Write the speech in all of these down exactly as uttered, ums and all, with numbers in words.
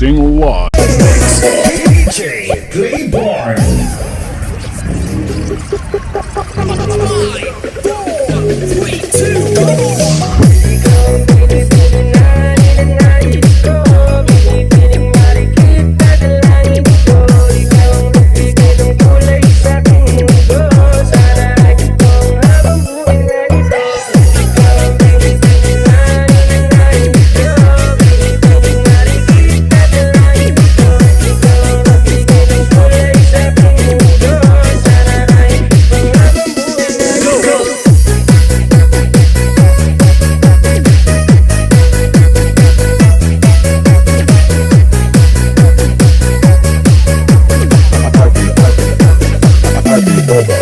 Broadcasting live. D J Clayborn.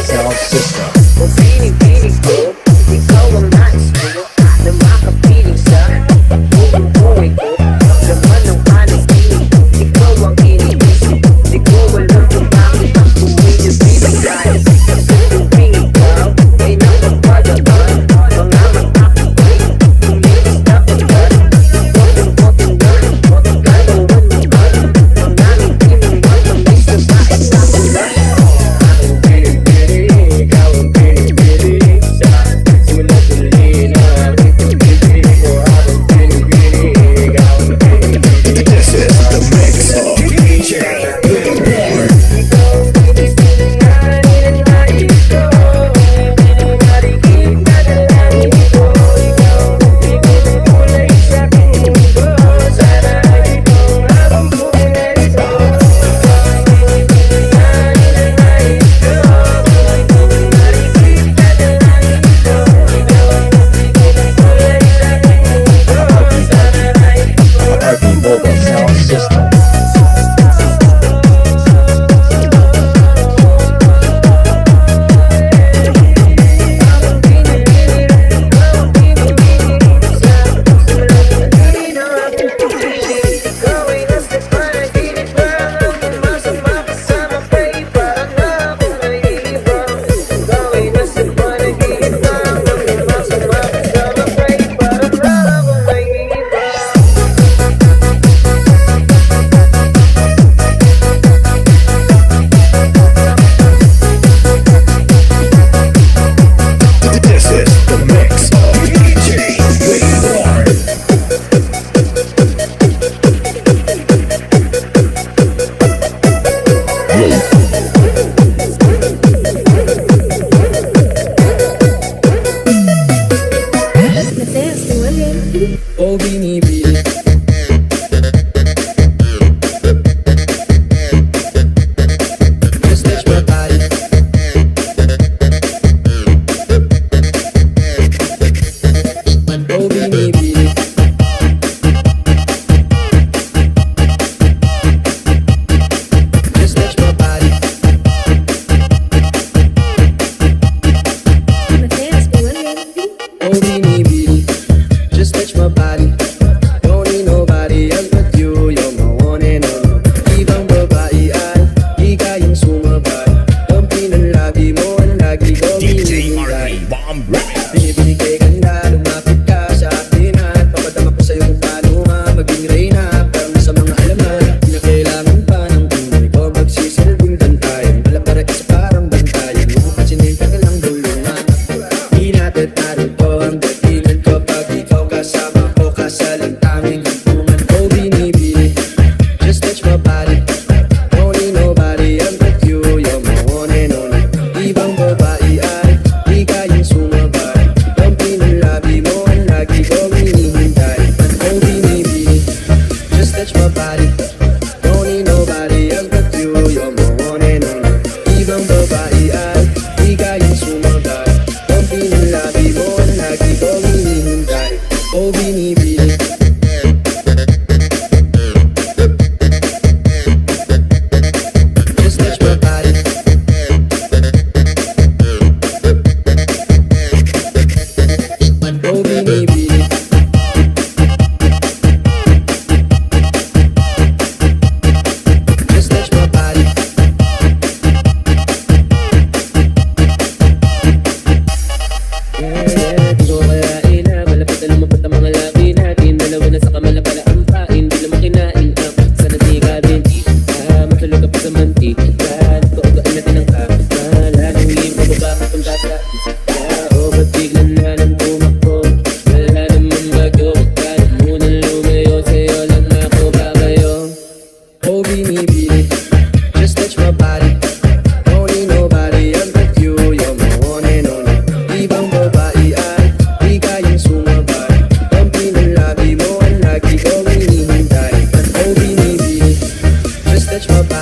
Sound system. Kung feeling, feeling ko, ikaw ang nais ko na makapiling sa buong buhay ko. Laman ng panaginip, ikaw ang iniisip. Di ko alam kung bakit ang buhay niya binigay. Kung ikaw ay nakapadaan, mga mata ko ay kumilos na agad. Huwag kang matingnan, huwag kang galawan mo agad. Ang aming team, huwag kang miss na sa isang ulan. Ang pinipili, ikaw ang pinipili sa simula't huli na ang pagpipili ko habang pinipili, ikaw ang pinipili. This is the mix of D J Clayborn. Mobile sound system. This is the mix of D J Clayborn. Mataas ang ulan. O binibili. Just touch my body. O binibili. Just touch my body. Mataas ang ulan. O binibini, just touch my body. Don't need nobody else but you. You're my one and only. Ibang babae ay di kayang sumabay. Dumping ang labi mo, ang lagi ko D J hinihintay. Marvin Bomb Remix. Binibini kay ganda, lumapit ka sa akin at papadama ko sa'yo kung paano ka maging reyna. Parang sa mga alamat, di na kailangan pa ng tunay ko. Magsisilbing bantayan, wala para isa parang bantayan. Huwag pansinin ka na lang, bulungan. Di na detaro to ang datingan ko. Pag ikaw kasama ko, kasaling tanging hantungan ko binibini. Just touch my body. Don't need nobody else but you. You're my one and only. Ibang babae ay di kayang sumabay. Dumping ang labi mo, ang lagi kong hinihintay. Oh, binibini. Just touch my body. Don't need nobody else but you. You're my one and only. Ibang babae ay di kayang sumabay. Dumping ang labi mo, ang lagi kong hinihintay. Oh, binibini. Just touch my body. Oh, binibini. Just touch my body.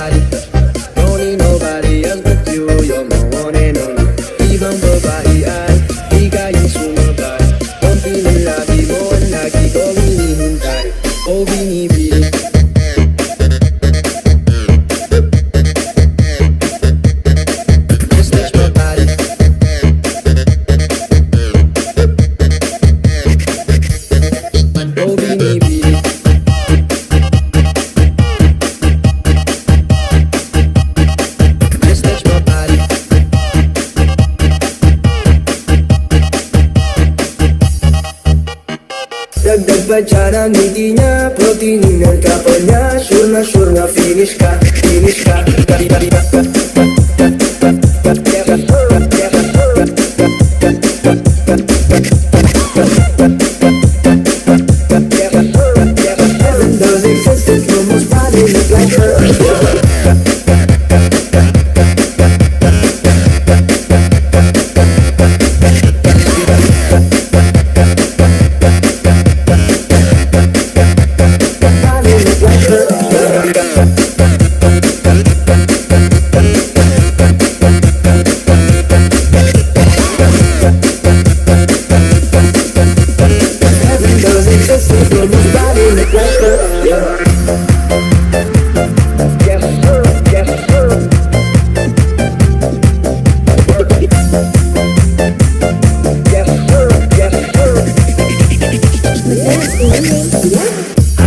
Don't need nobody else but you, you're my one and only. Ibang babae ay di kayang sumabay. Konti ng labi mo ang lagi kong hinihintay. Oh, binibili. Just touch my body. Oh, binibili. Just touch my body. Dagdag pa dyan ang ngiti niya, protein ang kapal niya. Sure na sure na finish ka, finish ka. Heaven does exist if you must body look like her.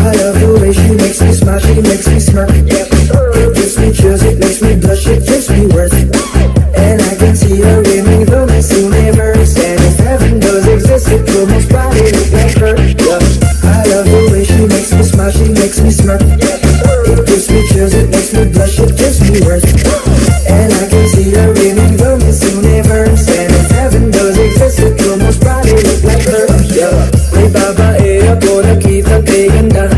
I love the way she makes me smile, she makes me smirk. It gives me chills, it makes me blush, it gives me worth. And I can see her in the Miss Universe. And if heaven does exist, it will most probably look like her. Yeah. I love the way she makes me smile, she makes me smirk. It gives me chills, it makes me blush, it gives me worth. And I can see her in the Miss Universe. And if heaven does exist, it will most probably look like her. Yeah. May babae ako nakita kay ganda.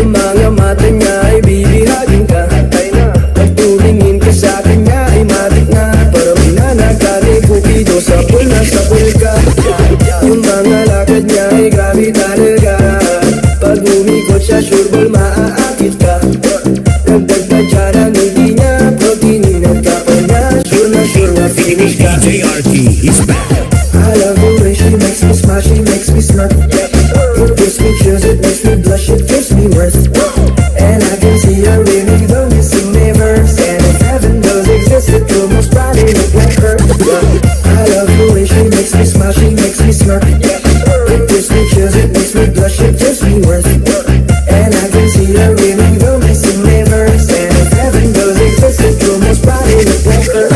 Yung mga mata niya ay bibihagin ka. Pag tumingin ka sa kanya ay matik na. Parang minana ka ni Cupido, sapul na sapul ka. Yung mga lakad niya ay grabe talaga. Pag umikot siya, sure ball maaakit ka. Dagdag pa dyan ang ngiti niya, protein ang kapal niya. Sure na sure na finish ka. D J R T is back. I love the way she makes me smile, she makes me smirk. It gives me chills, it makes me blush, it gives me worth. And I can see her winning the Miss Universe. And if heaven does exist, it will most probably look like her. I love the way she makes me smile, she makes me smirk. It gives me chills, it makes me blush, it gives me worth. And I can see her winning the Miss Universe. And if heaven does exist, it will most probably look like her.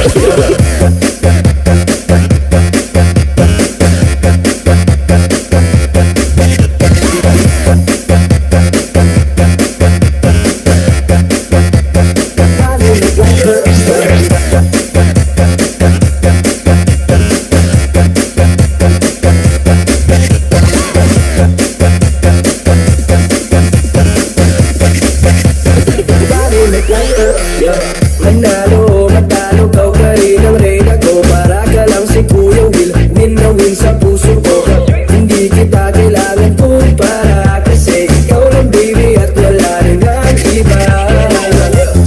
Manalo o matalo, ikaw pa rin ang reyna ko. Para ka lang si Kuya Will, win na win sa puso ko. Hindi kita kailangan kumpara, kasi ikaw lang, baby, at wala rin ang iba.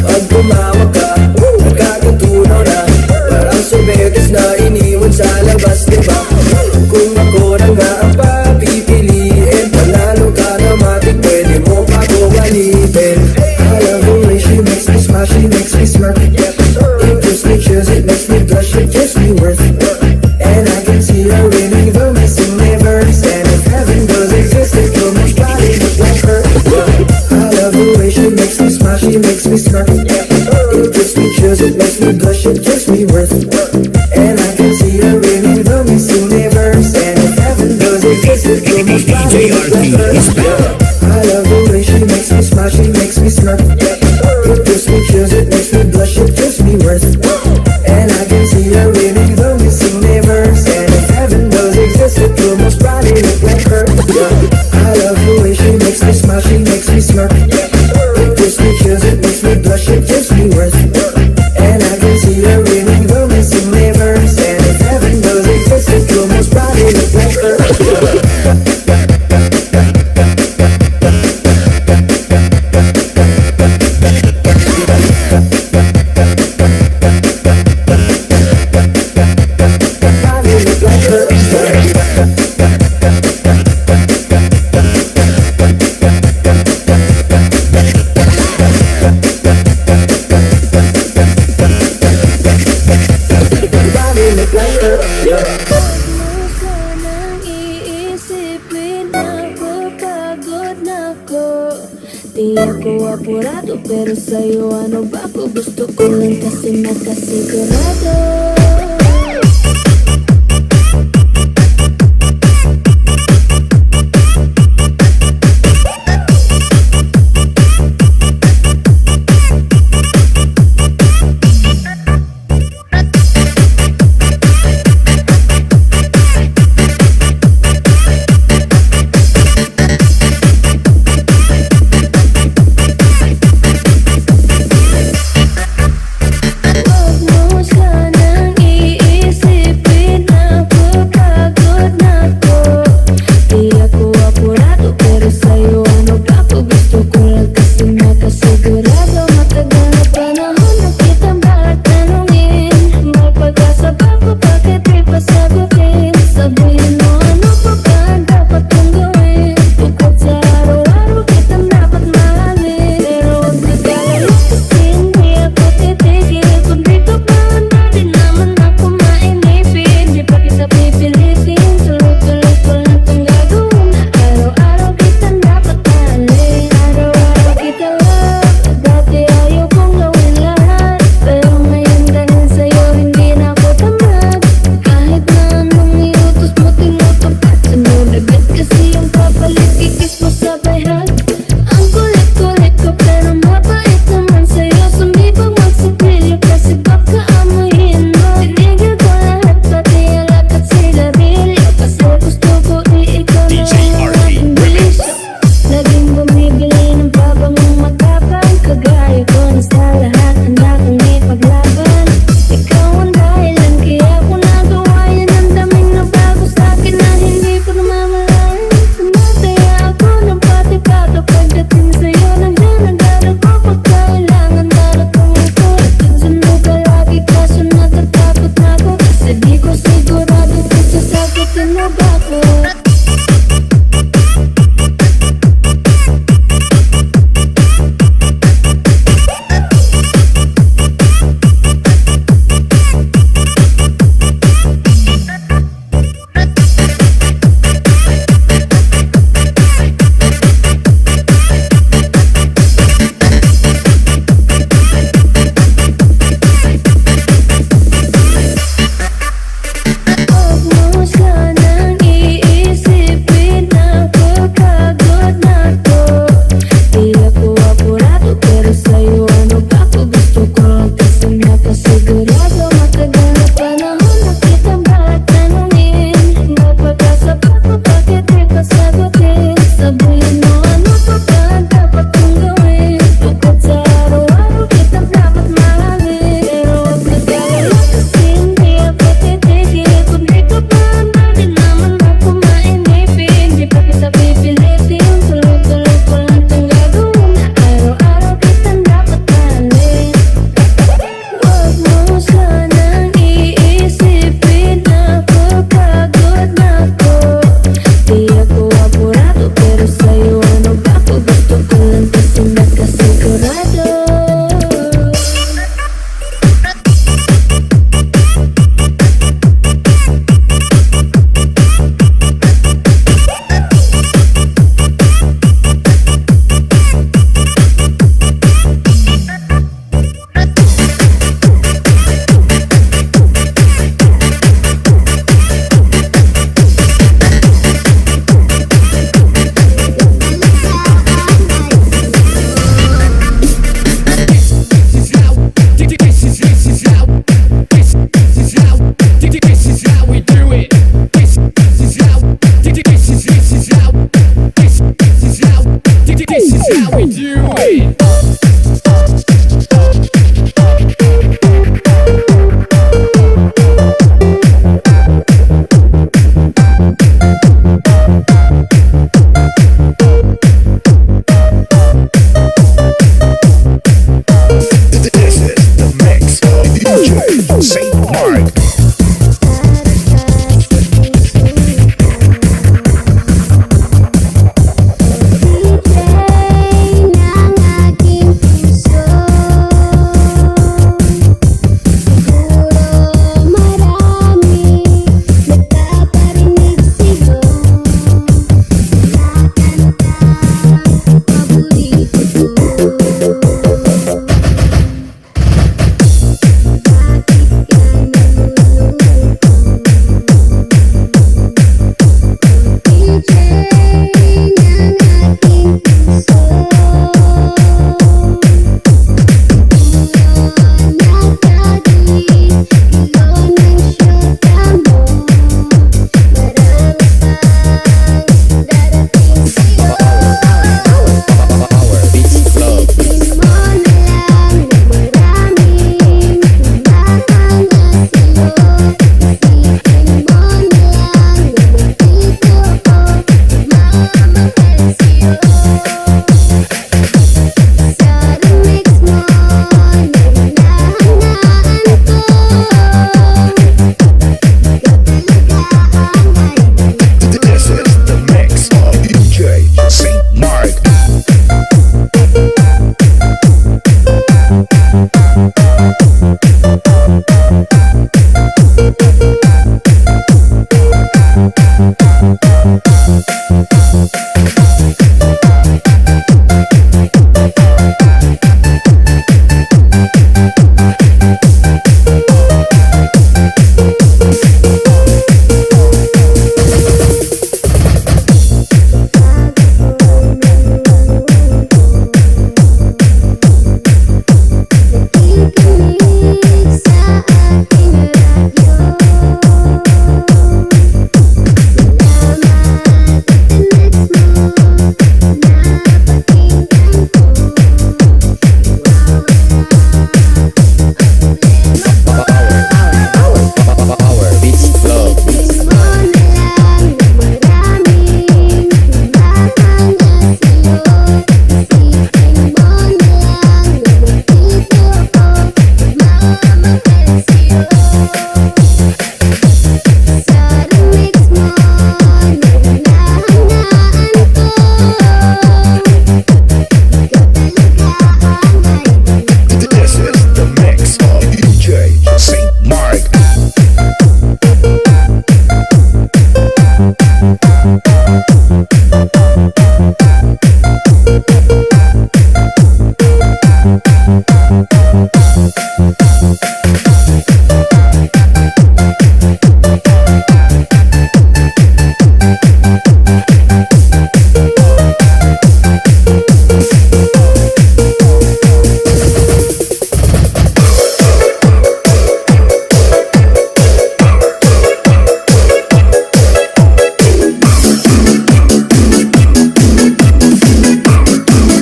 Pag tumawag ka, nakakatunaw na. Parang sorbetes na iniwan sa labas, di ba? Kung ako na nga ang papipiliin, panalo ka na matik, pwede mo pa ko galitin. I love the way she makes me smile, she makes me smirk. It gives me chills, it makes me blush, it gives me worth. And I can see her winning the Miss Universe. And if heaven does exist, it will most probably look like her. I love the way she makes me smile, she makes me smirk. It gives me chills, it makes me blush, it gives me worth. And I can see her winning the Miss Universe. And if heaven does exist, it will most probably look like her. I love the way she makes me smile, she makes me smirk. It gives me chills, it makes me blush, it gives me worth. And I can see her winning the Miss Universe. And if heaven does exist, it will most probably look like her. I love the way she makes me smile, she makes me smirk. It gives me chills, it makes me blush, it gives me worth. And I can see her winning the Miss Pero sa'yo, ano ba ko? Gusto ko lang kasi makasigurado. Huwag mo sanang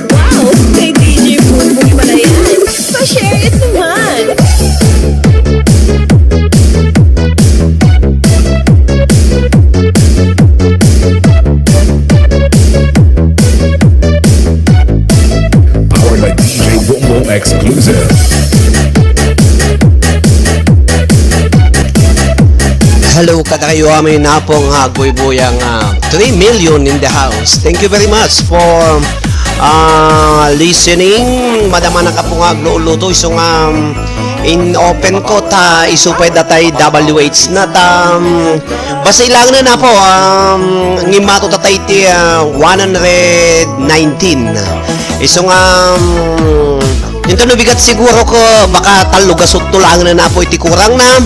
Wow! Kay D J Boom Boom pala yan. Pa-share it naman. Powered by D J Boom Boom Exclusive. Hello, kadakayo amin, Apo nga agbuybuya nga three million in the house. Thank you very much for, ah, listening. Madama na kapo nga agluluto, isu nga, um, in open ko ta, isu pay datay W H na ta, um, basta ilangan na po, um, ngimmato tatay ti, ah, one hundred nineteen. Isu nga, um, into no bigat siguro ko, baka tallo gasut to lang na napo iti kurang na.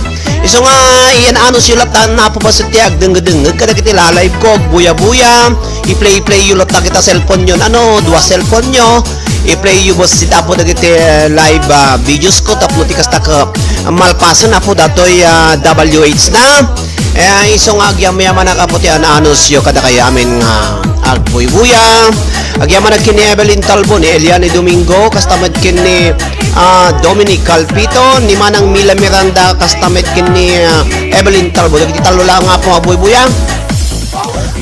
Isu nga, iyan ano silat na napo pa ti agdengdengeg kadagiti la-live ko, agbuya-buya, i-play-play yo latta kita cellphone yo, ano, dua cellphone yo, i-play yo bassit apo dagiti, eh, live, ah, videos ko tapno ti kasta ka malpasen apo datoy, ah, W H na. Eh, isu nga agyamyaman a kaputi a naanusyo kadakayo amin nga agbuybuya. Agyaman a ken ni Evelyn Talbo, ni Eliane Domingo, kasta met ken ni, ah, Dominic Calpito, ni Manang Mila Miranda, kasta met ken ni, ah, Evelyn Talbo. Dagiti tallo la nga apo nga agbuybuya.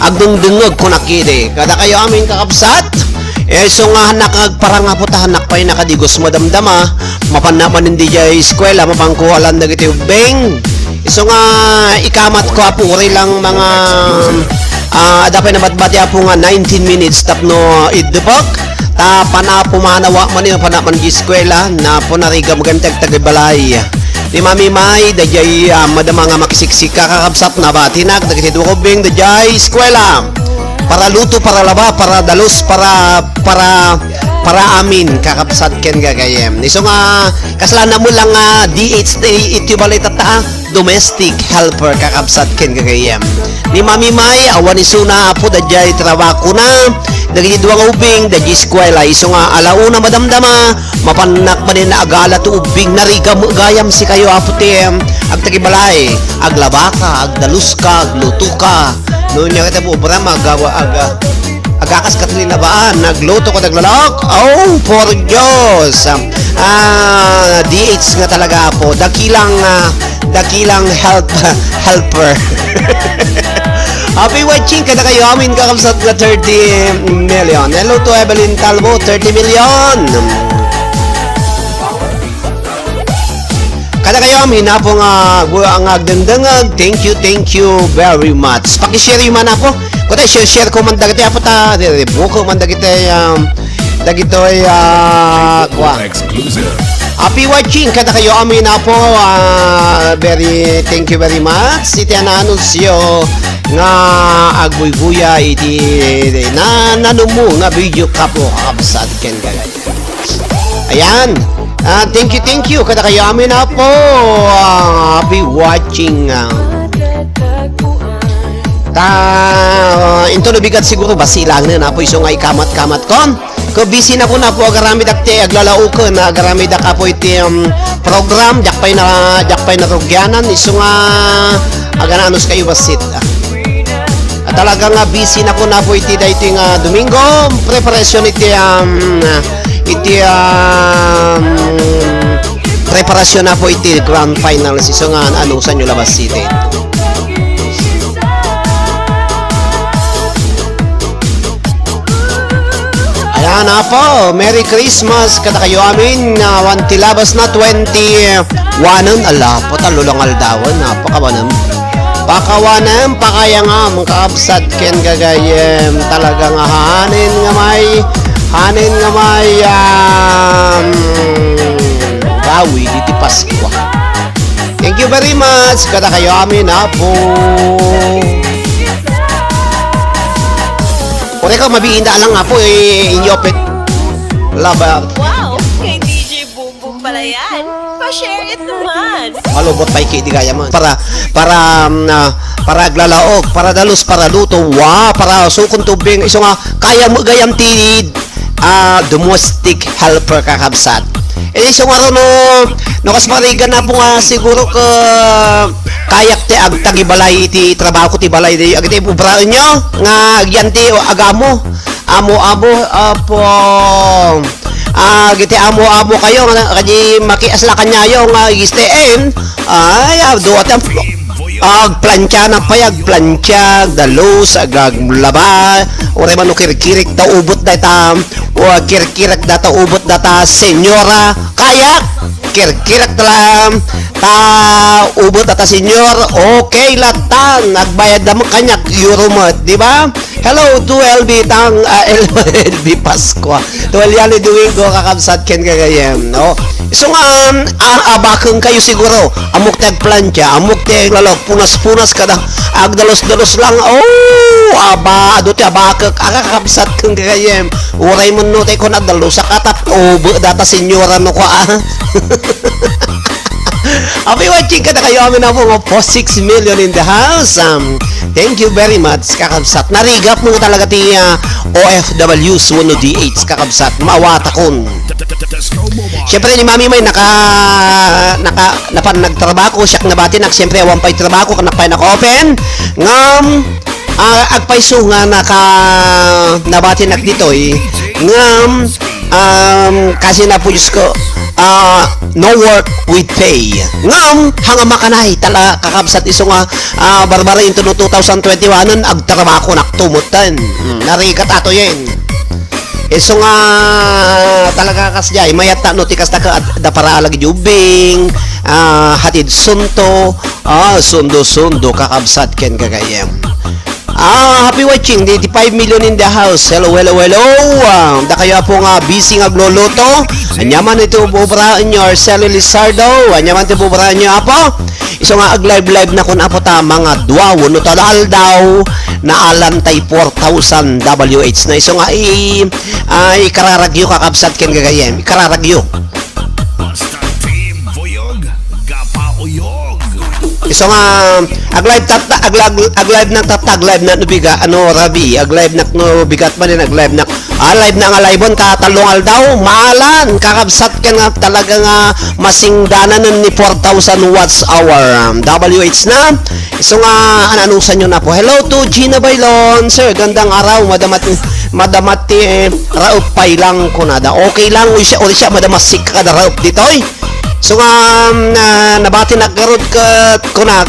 Agdengdengeg ko nakidi. Kadakayo amin kakabsat, eh, isu nga hannak agparang apo ta hannak pay nakadigos madamdama, mapannak manen diay eskuela, mapanko alan dagiti ubbing. Isu nga ikamat ko apo, uri lang mga, ah, adda pay nabatbati apo nga nineteen minutes tapno iddepek. Ta pan apo manawa manen, pannak man diay eskuela, napo narigam gantag tagibalay. Ni Mami May, daydiay, ah, madama nga makisiksika, kakabsat, nabatinak dagiti dua nga ubbing daydiay eskuela. Para luto, para laba, para dalus, para, para, para amin, kakabsat ken gagayyem. Isu nga, kasla na mo lang nga D H, iti balay tatta, ah, domestic helper, kakabsat ken gagayyem. Ni Mami May, awan isuna, apo, daydiay trabakona. Dagiti dua nga ubbing, daydiay eskuela, isu nga ala una madamdama, mapannak manen agala ti ubbing, narigam gayam sikayo, apo, ti, em, agtagibalay, aglabaka, agdaluska, aglutoka. No, nia ket ti obram, agawa, aga, agakas ket linabaan, agluto ket aglalak. Oh, por Dios! Ah, D H nga talaga, apo. Dakilang, ah, dakilang help, helper. Happy watching kadakayo amin, kakabsat, nga thirty million. Hello to Evelyn Talbo, thirty million. Kadakayo amin, apo nga, nga agdengdengeg, thank you, thank you very much. Paki-share man, apo. Kuta, share, share ko man dagiti, apo, ta, buko man dagiti, um, dagitoy, ah, kua. Exclusive. Happy watching kadakayo amin, apo. Ah, very, thank you very much. Iti ananunsyo nga agbuybuya iti na, nanumo nga video, kapo, kakabsat ken gagayyem. Ayan. Ah, thank you, thank you kadakayo amin, apo. Ah, happy watching, ah. Ta, into no bigat siguro, basi lang na, apo, isu nga ikamat-kamat ko. Ko busy na ko na po, agaramidak ti aglalaoken, agaramidak, apo, iti, um, program, diak pay na, diak pay narugianan, isu nga agananus kayo bassit. Ah, talaga nga busy na ko na po iti daytoy nga Domingo, preparation iti, um, iti, um, preparation na po iti grand finals, isu nga anusan yo labas city. Ayan, apo, Merry Christmas kadakayo amin. Awan ti labas na twenty-one. Ala, apo, tallo lang aldawan, apo, kawanem. Pakawanem, pakayangam, kakabsat ken gagayyem. Talaga nga hanen nga may, hanen nga may, um, gawi diti Paskua. Thank you very much kadakayo amin, apo. Ore ka, mabiin da lang, apo, eh, inyo pet. Laba. Wow! Kay D J Boom Boom pala yan. Pa-share it naman. Malubot pay ki di gayam. Para, para, um, ah, para aglalaog, para dalus, para luto, wa, para sukon tubing, isu nga, kayam gayam ti, ah, domestic helper kakabsat. Eh, isu nga no, no, kas marigan na po nga siguro ka, kayak ti agtagibalay iti trabaho ti balay di, agiti obraenyo, nga agyan ti agamo. Amo-amo, apo. Ah, giti amo-amo kayo, nga, kadi makiaslakan niyayo nga igisteen. Ay, ah, duwa ti am-, agplancha na pay, agplancha, agdalus, ag-, aglaba. Uray man no kirkirik ta ubot dayta, o kirkirik data ubot data, senyora, kaya, kirkirik ta lang, ta ubot data, senyor, okay, latan, agbayad na mo, kanya, euro mo, di ba? Hello to L B Tang, ah, L B Pascua. To Eliane Domingo, kakabsat ken gagayem, no? So nga, um, a-, abakeng kayo siguro. Amok ti agplancha, amok ti aglalok, punas-punas kada agdalos-dalos lang. Oh, aba, adu ti abakek, ah, kakabsat ken gagayem. Uray mo no, tayo ko nagdalos, akatap, oh, bu-, data senyora no ko, ah. Happy watching kada kayo amin na po, po six million in the house. Um, thank you very much, kakabsat. Narigap mo talaga ti, ah, O F Ws wenno D H, kakabsat. Maawatakon. Siyempre, ni Mami May naka, naka, napan nagtrabaho, siak nabatinak, siyempre, awan pay trabaho, kanak pay naka-open. Ngam, ah, agpayso nga naka, nabatinak ditoy. Ngam, um, kasi na po, Diyos ko, ah, no work with pay. Ngam, hanga makanay, tala, kakabsat iso nga, ah, barbara into no two thousand twenty-one, agtrabaho nak tumutan. Hmm, narigat ato yan. Isu nga talaga kas jay, mayat ta no ti kasta ka ad-, da para alag jubing, ah, hatid sunto, ah, sundo-sundo, kakabsat ken gagayem. Ah, happy watching, di, di five million in the house. Hello, hello, hello. Ah, da kayo po nga busy nga agluluto. Anyaman ito bubra inyo, Arcelo Lizardo. Anyaman ito bubra inyo, apo. Isu nga ag-live-live na kun apo ta, mga dua, wano ta aldaw, naalan tay four thousand W H na. Isu nga i-, ah, ikararagyo, kakabsat ken gagayem. Ikararagyo. Basta Team Buyog, gapauyog. Isu nga, ag-live tatta, ag-, ag-, ag-live nak tatta, ag-live nak no biga, ano, Rabi, ag-live nak no bigat man din, ag-live nak Ah, live na nga live-on, katallong aldaw, maalan, kakabsat ken nga talaga nga masingdanan ni four thousand watts hour, um, W H na. Isu nga, ananusan nyo na po. Hello to Gina Bailon, sir, gandang araw, madamati, madamati, eh, raup pay lang kunada. Okay lang, uy siya, uy siya, madamasik ka da raup ditoy. So nga, um, na, nabati na garod ka, kunak,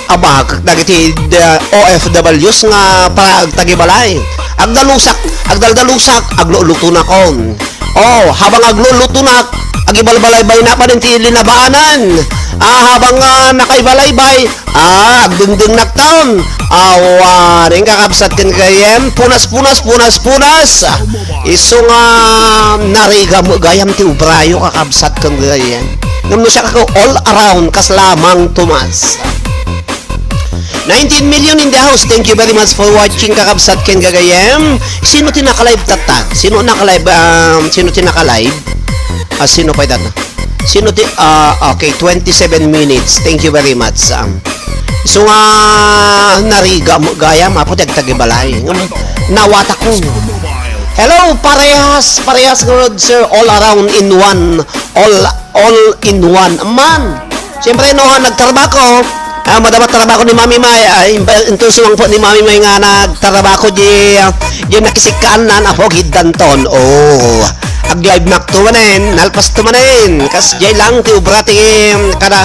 Abak dagiti, uh, O F Ws nga para agtagibalay. Agdalusak, agdaldalusak, aglulutonakon. Oh, habang aglulutonak, agibalbalaybay na pa din ti linabaanan. Ah, habang, ah, nakaibalaybay, ah, agdengdengnak taon. Awan, ing kakabsat ken gayem, punas, punas, punas, punas. Isu nga nariga mo gayam ti ubrayo kakabsat ken gayem. Ngem no siya kako all around, kas lamang Tomas. Nineteen million in the house. Thank you very much for watching, kakabsat ken gagayem. Sino ti naka-live tatta? Sino naka-live? Um, sino ti naka-live? Ah, sino pay tatta? Sino ti, ah, okay, twenty-seven minutes. Thank you very much. Um, so nga, nariga mo, gayam, apo, ti agtagibalay. Ngem, nawatak ko. Hello, parehas, parehas nga road, sir. All around in one. All, all in one. Man. Siyempre, no, nagtrabaho, ah, madama trabaho ni Mami May, ay, intusuang po ni Mami May nga nagtrabaho di, ah, di nakisikkaan na, napog hiddan ton. Oh, ag-live nak to manen, nalpas to manen. Kas jay lang ti ubra ti, kada,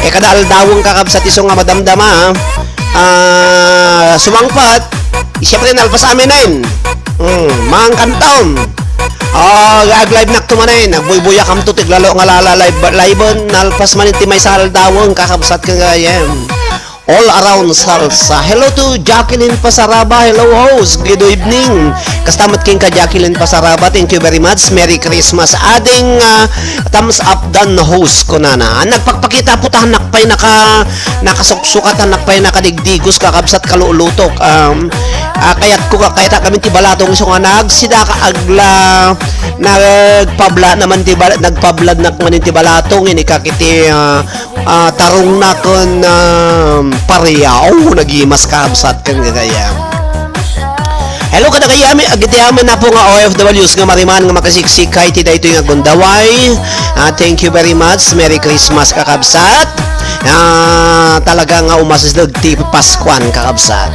eh, kada aldawon kakabsat isu nga madamdama, ah, sumangpat, siyempre, nalpas amin na yun. Hmm, mangkantom. Oh, ag-live nak to manen, nagbuybuyak amto ti lalo nga lala live, live-on, nalpas man ti maysa aldawon, kakabsat ka gayem. All around salsa. Hello to Jacqueline Pasaraba. Hello, host. Good evening. Kasta met kenka, Jacqueline Pasaraba. Thank you very much. Merry Christmas. Ading, ah, thumbs up dan, host, kunana. Ah, nagpakpakita po ta, hannak pay naka-, nakasuksukat, hannak pay nakadigdigos, kakabsat, kalulutok. Um, ah, kayat ko, kayat kami ti balatong isu nga nagsida ka agla, nagpabla naman ti bala-, nagpablad nak man ti balatong, ini kakiti, ah, ah, tarong na kun, ah, paria. Oh, nagimas, kakabsat, ken gagayam. Hello, kadagayami, agiti amin na po nga O F Ws nga mariman nga makasiksik kay ti daytoy nga gundaway. Ah, thank you very much. Merry Christmas, kakabsat. Ah, talaga nga umasideg ti Paskuan, kakabsat.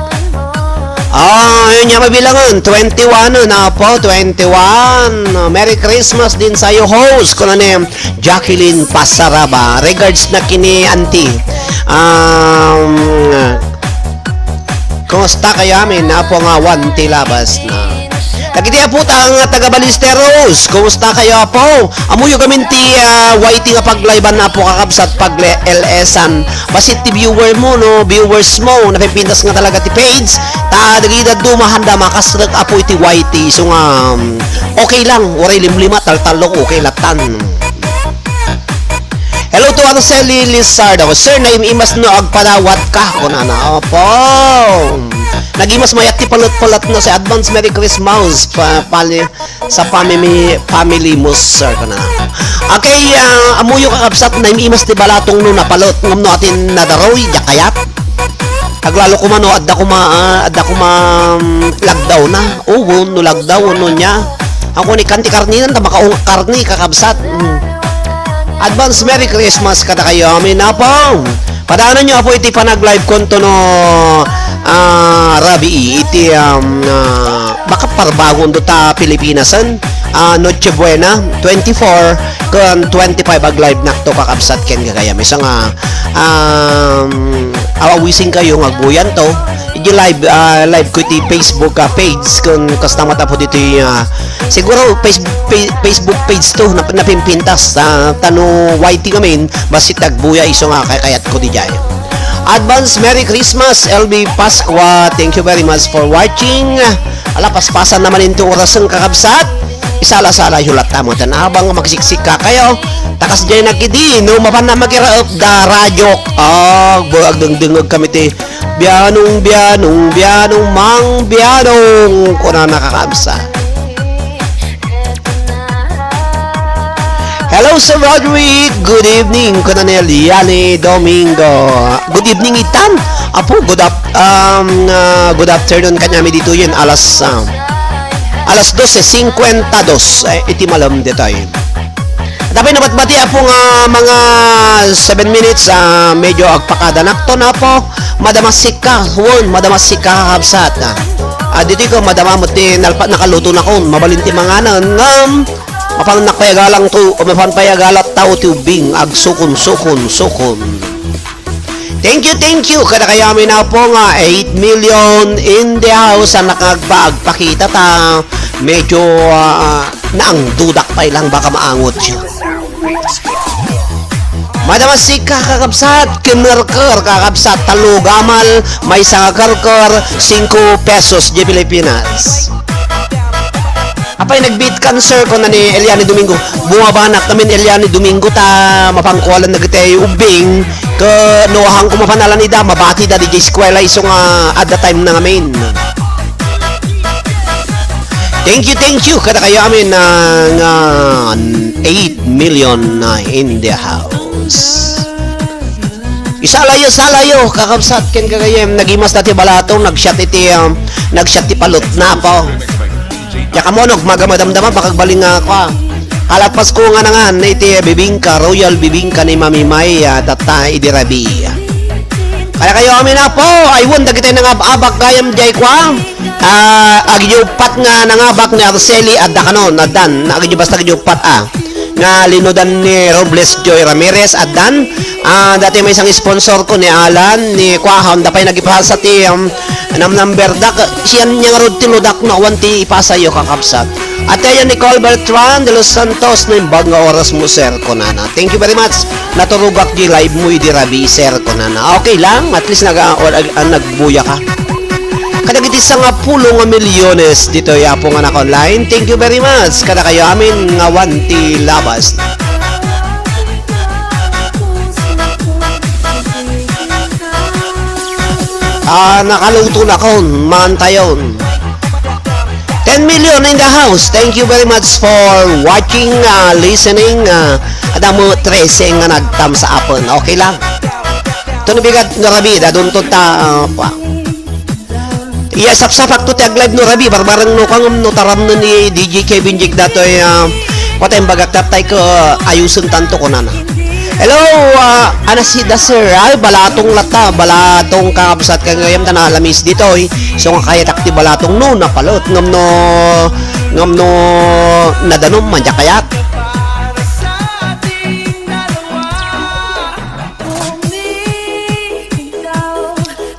Ah, ayun nga mabilangan, twenty-one na po, twenty-one. Merry Christmas din sa'yo, host. Kuna ni Jacqueline Pasaraba. Regards na kini auntie. Um, kumusta kayo amin? Apo nga one ti labas na. Dagiti apo ta nga taga Balisteros. Kumusta kayo, apo? Amuyo gamin ti, ah, Y T nga paglayban, apo, kakabsat, pagle-L S an. Basit ti viewer mo, no? Viewers mo. Napipintas nga talaga ti page. Ta dagiti dadduma, handa makasrek, apo, iti Y T. So nga, um, okay lang. Waray limlima, taltalok, okay latan. Hello to Araceli Lizardo. Sir, naim-imas no agpadawat ka, kunana. Opo. Nagimas mayat ti palut-palut no, sa advance Merry Christmas pa, pali, sa family, family mo, sir, kana. Okay, ah, amuyo, kakabsat, naim-imas ti balatong no napalut, ngem no atin nadaroy, diak kayat. Aglalo koma no, adda koma, ah, adda koma, um, lagdaw na. Oo, no lagdaw, no niya. Ako ni kanti karninan, ta makaungak karni, kakabsat. Mm. Advance Merry Christmas kada kayo, amin, apo. Padaanan nyo, apo, iti panag-live konto no, ah, Rabii, iti, um, ah, makaparbagon do ta Pilipinasen, ah, Noche Buena, twenty-four, kun twenty-five ag-live nakto, kakabsat, ken gagayam. Isu nga, um, awawising kayo nga agbuyan to. Iti live, ah, live ko iti Facebook, ah, page, kun kasta met apo ditoy, ah, siguro face-, fa-, Facebook page to, nap-, napimpintas, ah, ta no Y T ngamin, basta agbuya isu nga kay-, kayat ko di jay. Advance Merry Christmas, L B Pascua. Thank you very much for watching. Ala, paspasan naman into orasen, kakabsat. Isala-sala, hulat tamo. Tan abang magsiksik ka kayo. Takas jay nagkidi, no, mapan na magiraep da, radyo. Ah, bu-, agdengdengeg kami ti Bianong, bianong, bianong, mang bianong, kuna na, kakabsat. Hello, Sir Roderick. Good evening, kuna ni Eliane Domingo. Good evening, itan. Apo, good up-, um, uh, good afternoon kaniami ditoyen. Alas, um, alas dose cincuenta dos, eh, iti malem ditoy. Tapay nabatbati, apo, nga mga seven minutes, ah, medyo agpakadanak to, apo. Madama sika, wen, madama sika, kakabsat, ah. Ah, ditoy ko, madama mo ti nalpa-, nakaluto na kon, mabalin ti manganan, ngem, mapan nakpayagalang to, o mapan payagalat tao ti ubing, agsukon, sukon, sukon. Thank you, thank you. Kada kayo amin na po nga eight million in the house ang nakagpa-, agpakita ta. Medyo, ah, naangdudak pa ilang baka maangot siya. Madama sika, kakabsat, kinarkar, kakabsat, talo gamal, maysa nga karkar, singko pesos di Pilipinas. Apay, nagbiit kan, sir, kuna ni Eliane Domingo. Bumabanak kami ni Eliane Domingo ta mapangkualan dagiti ubing. Ket no ahanko mapan alan ida, mabatida diay eskuela isu nga adda time na ngamin. Thank you, thank you. Kada kayo amin, ah, nga eight million na in the house. Isalayo, isalayo, kakabsat, ken gagayem, nagimas dati balatong, nagshot iti, um, nagshot ti palutna po. Diak ammo no, maga madamdama, baka agbalin nga ako, ah. Kalagpas ko nga nangan, iti bibingka, Royal Bibingka ni Mami May, ah, tatta, idi rabi. Kada kayo amin na po, aywan, dagiti nangab-abak gayam, jay kwa. Ah, agidyo pat nga nangabak ni Arceli, adda kanon, addan, agidyo basta agidyo pat, ah. Nga linudan ni Robles Joy Ramirez, addan. Ah, dati may isang sponsor ko ni Alan, ni Kuahaw, da pay nagipasa ti, um, nam-, number da, ka-, siyan niya nga rod ti ludak no, awan ti ipasa yo, kakabsat. At ayan ni Nicole Bertrand de los Santos, "Naimbag nga oras mo, sir," kunana. "Thank you very much. Naturogak di live mo idi rabii, sir," kunana. Okay lang, at least nag-, or, ag-, ah, nagbuya ka. Kadagiti sangapulo nga milyones ditoy Apo nga naka-online, thank you very much. Kada kayo amin nga wanti labas. Ah, nakaluto na kon, mantayon. Ten million in the house. Thank you very much for watching, ah, listening. Ah, adda mo trese nga nag-thumbs up. Okay lang. Ito na bigat nga rabii, dadunton ta, ah, pa. Iya, sapsapak to ti ag-live no rabii, barbareng no kangem no taram no ni D J Kevin Jake datoy, ah, patay bagak tatay ko, ah, ayusen tanto ko nana. Hello, ah, ana si da sir, ay, balatong lata, balatong kakabsat ka ngayam ta nalamis ditoy. So nga kayatak ti balatong no, napalut, ngam no, ngam no, nadanom, madya kayat.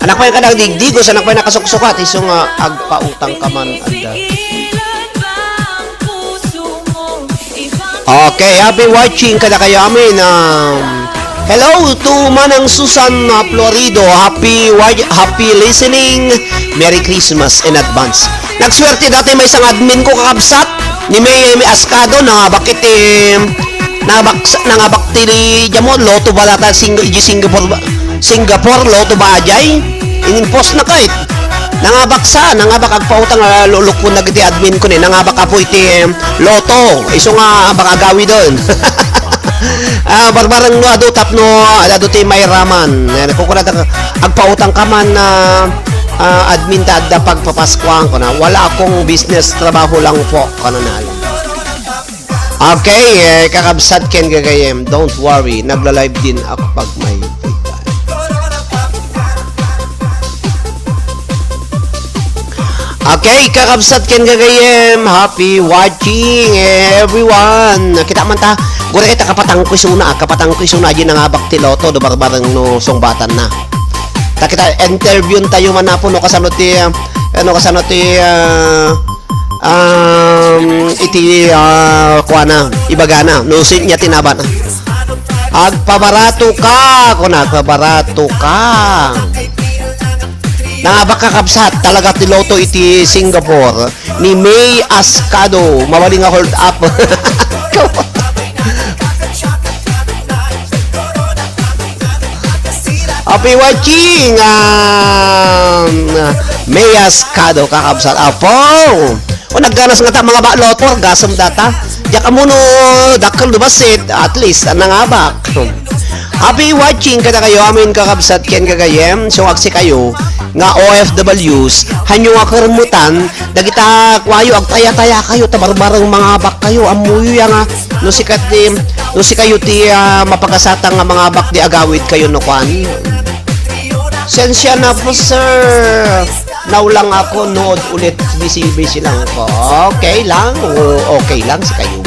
Anak pay ka nagdigdigos, anak pay nakasuksukat, isu nga agpautang ka man, adda. Okay, happy watching kada kayo amin. Um, hello to Manang Susan, uh, Florido. Happy wa-, happy listening. Merry Christmas in advance. Nagswerte dati may isang admin ko kakabsat ni May, May Ascado, nangabak iti, nangabak, nangabak ti, diyan mo, loto ba data Sing-, iji Singapore ba? Singapore, loto ba ajay? Inimpos na kay. Nangabak sa, nangabak agpautang, ah, lulukon dagiti admin ko ni, nangabak apo iti, em, loto. Isu nga abak agawiden. Ah, barbareng no adu tapno, adu ti mairaman. Yan, kukunat ag-, agpautang ka man, ah, ah, admin ta adda pagpapaskuan ko na. Wala akong business, trabaho lang po, ko na. Okay, eh, kakabsat ken gagayem, don't worry, nagla-live din ako pag may free time. Okay, kakabsat ken gagayem, happy watching, eh, everyone. Kita man ta, gura kita kapatangko isuna, ah, kapatangko isuna, di nangabak ti loto, do barbareng no sungbatan na. Ta kita, interviewon tayo man apo, no, kasano ti, ah, ano, kasano ti, ah, um, iti, ah, kuana, ibagana, no, si-, nia ti nabana. Agpabarato ka, kuna, agpabarato ka. Nangabak kakabsat, talaga ti loto iti Singapore ni May Ascado, mawali nga hold up. Happy watching, um, May Ascado, kakabsat. Apo! O, nagganas nga ta, mangabak loto, gasem data. Diak ammo no dakkel no bassit, at least, nangabak. Happy watching kada kayo, amin kakabsat ken gagayem. So, agsikayo nga O F Ws, hanyo nga kermutan, dagita kuayo, agtaya-taya kayo, ta barbareng mangabak kayo, ammoyo ya nga, no sika ti, no sikayo ti, ah, mapagasatan nga mangabak di agawid kayo no kuan. Sensya na po, sir. Naulang ako, nood ulit. Busy-busy lang po. Okay lang. O, okay lang si kayo.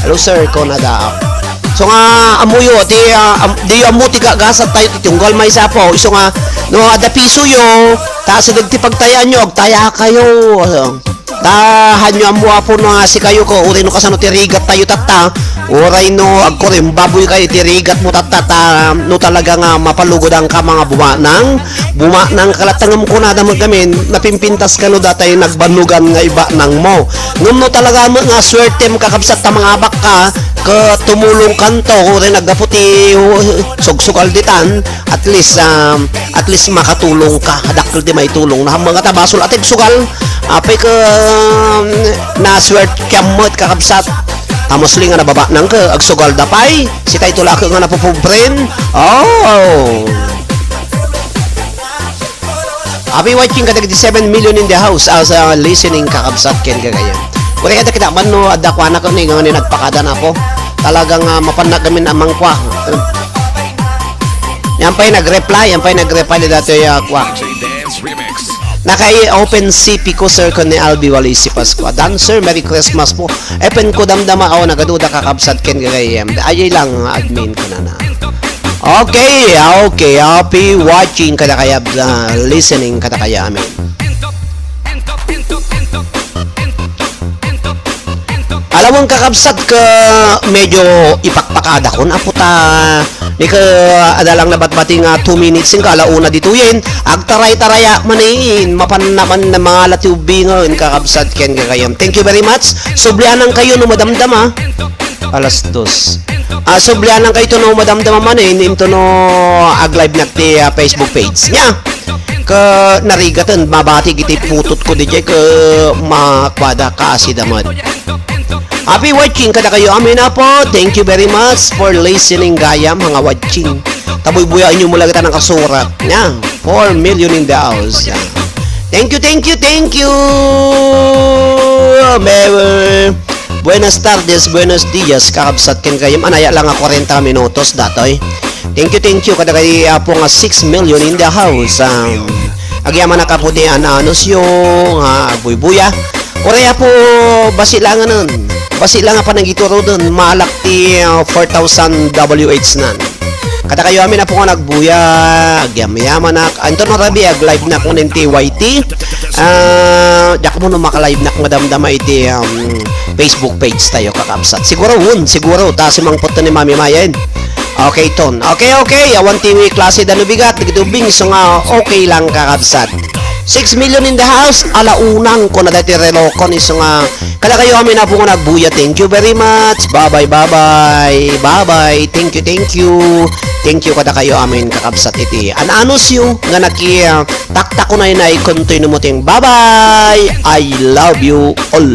Hello, sir. Ikaw na daw. So nga, amuyo, ti, ah, am-, di ammo ti ga-, gasat tayo ti tunggal maysa po. Isu nga, no, adda piso yo, ta asideg ti pagtayaan yo, agtaya kayo. Ta hanyo ammo, apo, no, nga sikayo ko, uray no kasano ti rigat tayo tatta, uray no agkurimbaboy kayo ti rigat mo tatta, ta no talaga nga mapalugodan ka, nga bumanang, bumanang ka latta ngem kunada met gamin, napimpintas kano datay nagbannogan nga ibanang mo. Ngem no talaga met nga swertem kakabsat ta mangabak ka, ket tumulong kanto, uray naggapu ti, uh, sugsugal ditan, at least, um, at least makatulong ka. Dakkel ti maitulong. Nahammo nga ta basol a ti agsugal. Apay ket, um, naswertiam met, kakabsat. Ta mostly nga nababanang ket agsugal da pay. Sitay to la ket nga napupubren. Oh. Happy watching kadagiti seven million in the house as, uh, listening, kakabsat ken gagayem. Uray, adda kita man no, adda kuana ket ni, nga ni nagpakada na po. Talagang, ah, mapanna gamin a mangkua. Yan pay nag-reply, yan pay nag-reply datoy, ah, kua. Naka-open C P ko, sir, ko ni Albi Walisi Pascua. Dan, sir, Merry Christmas po. Open ko damdama, aw, nagaduda kakabsat ken gagayem. Ayay lang, admin ko na na. Okay, okay. Happy watching kada kaya, ah, listening kada kaya amin. Awan kakabsat ka medyo ipakpakadakon, apo ta. Ni ka adda lang nabatbati nga two minutes ken ka ala una ditoyen. Agtaray-taraya manen, mapan naman na mangalat ti ubbingen kakabsat ken gagayam. Thank you very much. Sublianan kayo no madamdama. Alas dos. Ah, sublianan kayo no madamdama manen, into no ag-live nak ti, ah, Facebook page. Nya, ka narigaten, mabati giti putotko didiay, ka makuada, kaasi damad. Happy watching kadakayo amin, apo. Thank you very much for listening, gayam, nga watching. Tabuybuyaenyo mo lagi ta nakasurat. Nya, four million in the house. Thank you, thank you, thank you. Buenas tardes, buenos dias, kakabsat ken gayam. Anaya lang nga kwarenta minutos datoy. Thank you, thank you. Kadakayo apo nga six million in the house. Um, agyamanak apo ti an-anusyo nga agbuybuya. Uray apo, basi langanen. Basi lang a panagituroden, malak ti, uh, four thousand W H nan. Kadakayo amin apo nga nagbuya, agyamyamanak. Anto no rabi, ag-live nak kunen ti Y T. Ah, diak mo no maka-live nak madamdama iti, um, Facebook page tayo, kakabsat. Siguro, un, siguro, ta simangpot ni Mami Mayen. Okay, ton. Okay, okay. Awan ti klase da no bigat, dagiti ubbing, isu nga okay lang, kakabsat. Six million in the house, ala unang, kuna dati relokon, isu nga, kadakayo amin apo nga nagbuya. Thank you very much. Bye-bye, bye-bye. Bye-bye. Thank you, thank you. Thank you kadakayo amin, kakabsat, iti an-anusyo nga naki, ah, taktakunaynay kuntoy no muting. Bye-bye. I love you all.